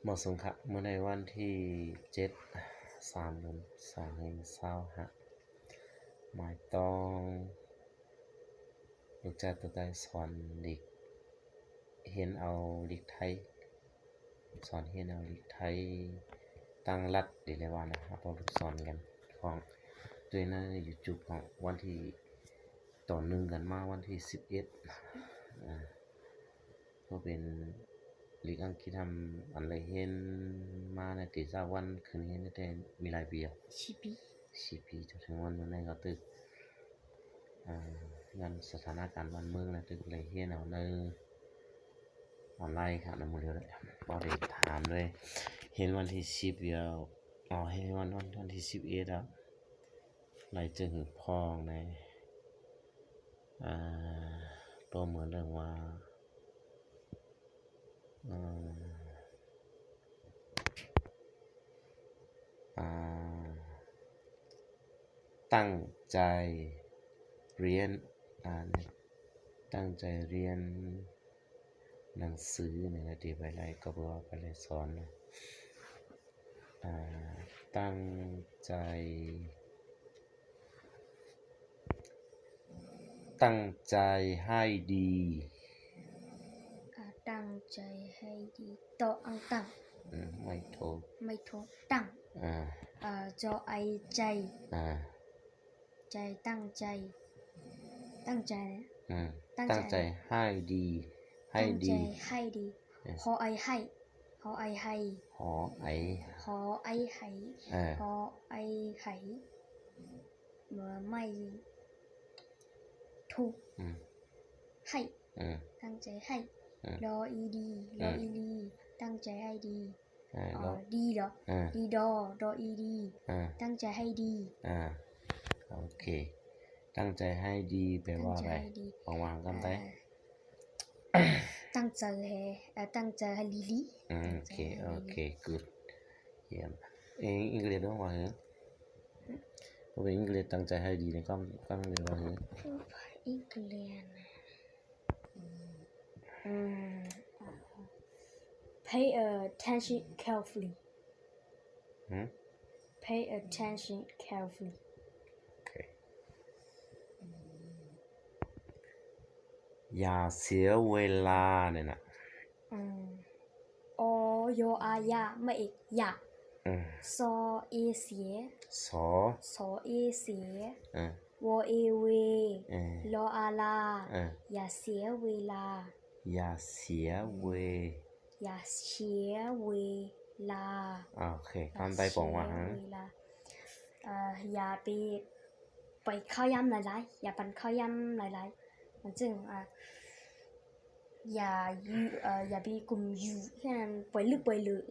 ໝໍສົງຄະ ມື້ໃນວັນທີເຈັດ ສາມເດືອນ ສອງພັນຊາວຫ້າ ໝາຍຕ້ອງ ລູກຈາກໂຕໃຕ້ສອນເດັກ ຮຽນເອົາລິກໄທ ສອນຮຽນເອົາລິກໄທ ຕັ້ງລັດ ດີແລ້ວວ່ານະ ເຮົາເວົ້າສອນກັນຂອງໂຕເອງໃນ YouTube ຂອງວັນທີ ຕໍ່ເນື່ອງກັນມາວັນທີສິບເອັດ ອາ ກໍເປັນລິກອັງກິດທຳ ອັນໄດ້ຮຽນມາໃນແຕ່ເຊົ້າວັນ ຂຶ້ນຮຽນຕັ້ງແຕ່ມີຫຼາຍປີອະ? ສີ່ປີ ສີ່ປີ ຈົນເຖິງວັນມື້ນີ້ກໍຖືກ ອາ ຍ້ອນສະຖານະການບ້ານເມືອງນະ ຖືກໄລ່ຮຽນເອົາໃນອອນລາຍ ຂະນະໝູ່ດຽວ ບໍ່ໄດ້ຖາມເລີຍ ຮຽນວັນທີສິບແລ້ວ ເອົາ ຮຽນວັນ ວັນທີສິບເອັດແລ້ວ ໄລ່ເຈີຫື່ອພ້ອງໃນ ອາ ກໍເໝືອນເລື່ອງວ່າ ອາ ອາ ຕັ້ງໃຈຮຽນ ອາ ຕັ້ງໃຈຮຽນໜັງສືນີ້ແຫຼະ ທີ່ໄປໄລ່ ກໍເພື່ອໄປໄລ່ສອນນະ ອາ ຕັ້ງໃຈ ຕັ້ງໃຈໃຫ້ດີ ອາ ຕັ້ງໃຈໃຫ້ດີ ຕໍອັງຕັ້ງ ອືມ ໄມ້ໂທ ໄມ້ໂທ ຕັ້ງ ອາ ອາ ຈໍໄອ ໃຈ ອາ ໃຈ ຕັ້ງໃຈ ຕັ້ງໃຈ ອືມ ຕັ້ງໃຈໃຫ້ດີ ໃຫ້ດີ ຕັ້ງໃຈໃຫ້ດີ ເອີ ຫໍໄອ ໃຫ້ ຫໍໄອ ໄຮ ຫໍໄອ ຫໍໄອ ໄຮ ເອີ ຫໍໄອ ໄຮ ມະ ໄມ້ ທຸ ອືມ ໃຫ້ ອືມ ຕັ້ງໃຈໃຫ້ ອືມ ລໍອີດີ ລໍອີລີ ຕັ້ງໃຈໃຫ້ດີ ເອີ ອໍ ດີ ເອີ ດີ ດໍ ດໍອີດີ ເອີ ຕັ້ງໃຈໃຫ້ດີ ອາ ໂອເຄ ຕັ້ງໃຈໃຫ້ດີ ແປວ່າອະໄລ? ຕັ້ງໃຈໃຫ້ດີ ອອກມາຫາກັນໄດ້ ເອີ ຕັ້ງໃຈໃຫ້ ເອີ ຕັ້ງໃຈໃຫ້ລີລີ ອືມ ໂອເຄ ໂອເຄ ກູດ ຢ້ຽມ ເອ ອັງກິດເວົ້າວ່າຫື? ບໍ່ເປັນອັງກິດ ຕັ້ງໃຈໃຫ້ດີໃນຄວາມ ຄວາມເວົ້າວ່າຫື? ອັງກິດ ອືມ pay attention carefully ຫື? Pay attention carefully ໂອເຄ ຢ່າເສຍເວລານີ້ນະ ອືມ ອໍ ຍໍ ອາ ຢາ ມະ ເອກ ຢາ ອືມ ຊໍ ເອ ເສຍ ຊໍ ຊໍ ເອ ເສຍ ອືມ ວໍ ເອ ເວ ເອີ ລໍ ອາ ລາ ເອີ ຢ່າເສຍເວລາ ຢ່າເສຍເວ ຢ່າເສຍເວລາ ອາ ໂອເຄ ຄວາມໄທປອງວ່າຫຍັງ? ເວລາ ເອີ ຢ່າໄປ ໄປເຂົ້າຢາມຫຼາຍໆ ຢ່າປັນເຂົ້າຢາມຫຼາຍໆ ມັນຈຶ່ງ ອາ ຢ່າຢູ່ ເອີ ຢ່າໄປກຸມຢູ່ແຄ່ນັ້ນ ປ່ອຍເລີກ ປ່ອຍເລີກ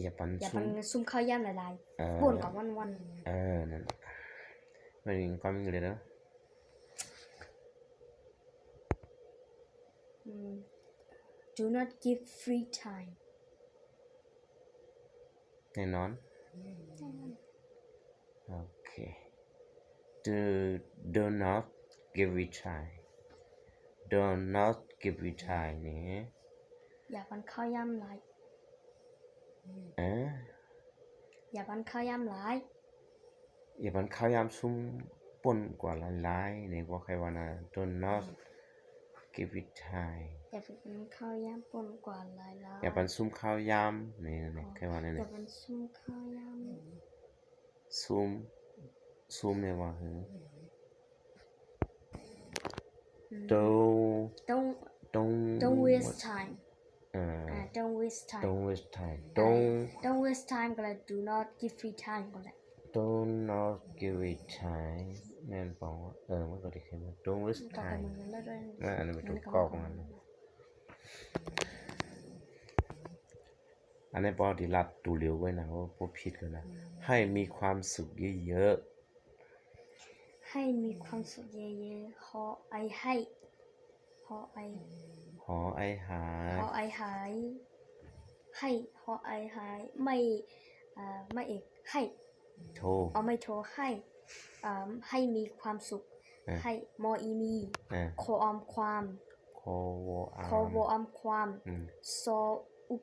ຢ່າປັນ ຢ່າປັນ ຊຸມ ຊຸມເຂົ້າຢາມຫຼາຍໆ ເອີ ປົນກັນວັນໆ ເອີ ນັ້ນ ມັນມີຄວາມເປັນໄປໄດ້ເນາະ ອືມ do not give free time ແນ່ນອນ ແນ່ນອນ ໂອເຄ do do not give it time do not give it time ນີ້ ຢ່າປັນເຂົ້າຢາມຫຼາຍ ເອີ ຢ່າປັນເຂົ້າຢາມຫຼາຍ ຢ່າປັນເຂົ້າຢາມຊຸມປົນກວ່າຫຼາຍໆ ນີ້ບໍ່ໃຄ່ວ່ານະ do not give it time ຢ່າໄປກິນເຂົ້າຢາມປົນກວ່າຫຼາຍໆ ຢ່າປັນຊຸມເຂົ້າຢາມ ນີ້ ນີ້ ອໍ ໃຄ່ວ່າແນວນີ້ ຢ່າປັນຊຸມເຂົ້າຢາມ ຊຸມ ຊຸມແປວ່າຫື? ອືມ don't don't don't waste time ເອີ ອ່າ don't waste time don't waste time ອ່າ don't don't waste time ກໍໄດ້ do not give free time ກໍໄດ້ do not give it time ແມ່ນບໍ່? ເອີ ມັນກໍໄດ້ຄື don't waste time ມັນກໍເໝືອນກັນເລີຍ ອັນນີ້ມັນຖືກຕ້ອງ ອັນນີ້ບໍ່ໄດ້ລັດໂຕເລວໄວ້ນະ ບໍ່ ບໍ່ຜິດກັນນະ ໃຫ້ມີຄວາມສຸກເຍີະໆ ໃຫ້ມີຄວາມສຸກເຍີະໆ ຫໍໄອ ໃຫ້ ຫໍໄອ ຫໍໄອ ຫາຍ ຫໍໄອ ຫາຍ ໃຫ້ ຫໍໄອ ຫາຍ ໄມ້ ເອີ ໄມ້ເອກ ໃຫ້ ໂທ ເອົາໄມ້ໂທ ໃຫ້ ເອີ ໃຫ້ມີຄວາມສຸກ ເອີ ໃຫ້ ມໍອີມີ ເອີ ຄໍອອມ ຄວາມ ຄໍວໍອາມ ຄໍວໍອາມ ຄວາມ ອືມ ຊໍອຸບ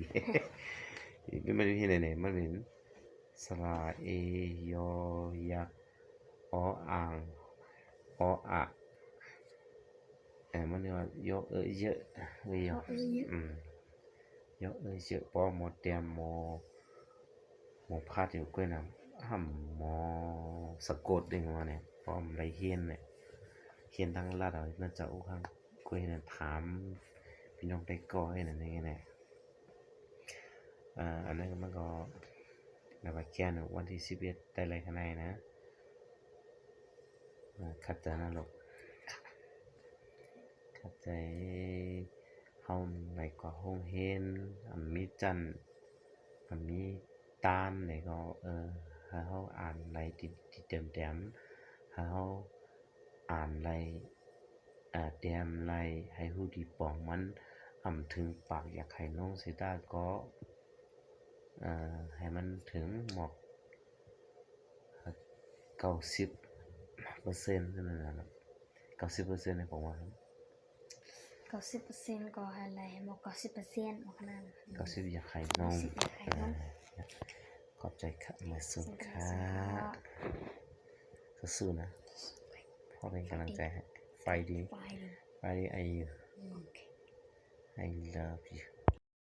ດີ. ມັນເປັນເຮັດແນວໃດ? ມັນເປັນ ສະຫຼະເອ ຍໍຍັກ ອໍອ່າງ ອໍອະ ເອີ ມັນເອີ້ນວ່າ ຍໍເອີເຢີ ເອີ ຍໍເອີເຢີ ເອີ ອືມ ຍໍເອີເຢີ ປໍ ມໍ ແຕມ ມໍ ມໍ ພາດຢູ່ກ້ວຍນະ ຫ້ຳ ມໍ ສະກົດເດ້ ປະມານນີ້ ເພາະມັນໄດ້ຮຽນແຫຼະ ຮຽນທາງລັດເອົາ ໜ້າຈະໂອ້ ທາງກ້ວຍນະ ຖາມພີ່ນ້ອງໄດ້ກໍໃຫ້ນັ້ນນີ້ແຫຼະ. ອ່າ ອັນນັ້ນມັນກໍ ແບບວ່າແກ່ນວັນທີສິບເອັດໄດ້ເລີຍຂ້າງໃນນະ. ເອີ ຂັດໃຈນະລູກ ຂັດໃຈ. ເຮົາໄດ້ກວາດໂຮງຮຽນ ອັນມີຈັນ ອັນມີຕານນີ້ກໍ ເອີ ໃຫ້ເຮົາອ່ານໄລ່ຕິດໆແຕ້ມໆ ໃຫ້ເຮົາ ອ່ານໄລ່ ແຕ້ມໄລ່ໃຫ້ຮູ້ດີປອງມັນ ອຳເຖິງປາກຢາກໃຫ້ນ້ອງເສຍຕາກໍ ເອີ ໃຫ້ມັນເຖິງໝອກເກົ້າສິບເປີເຊັນນັ້ນນະ ເກົ້າສິບເປີເຊັນໃຫ້ປອງວ່າ ເກົ້າສິບເປີເຊັນກໍໃຫ້ໄລ່ໃຫ້ໝົດເກົ້າສິບເປີເຊັນ ເອົາຂະໜາດນັ້ນ ເກົ້າສິບ ຢາກໃຫ້ນ້ອງ ເກົ້າສິບ ຢາກໃຫ້ນ້ອງ ເອີ ຂອບໃຈຄ່ະ ມາສຸນຄ່ະ ສູ້ໆນະ ຂໍເປັນກຳລັງໃຈໃຫ້ ໄຟດີ ໄຟດີ ໄຟດີ ໄອຢູ ໂອເຄ I love you.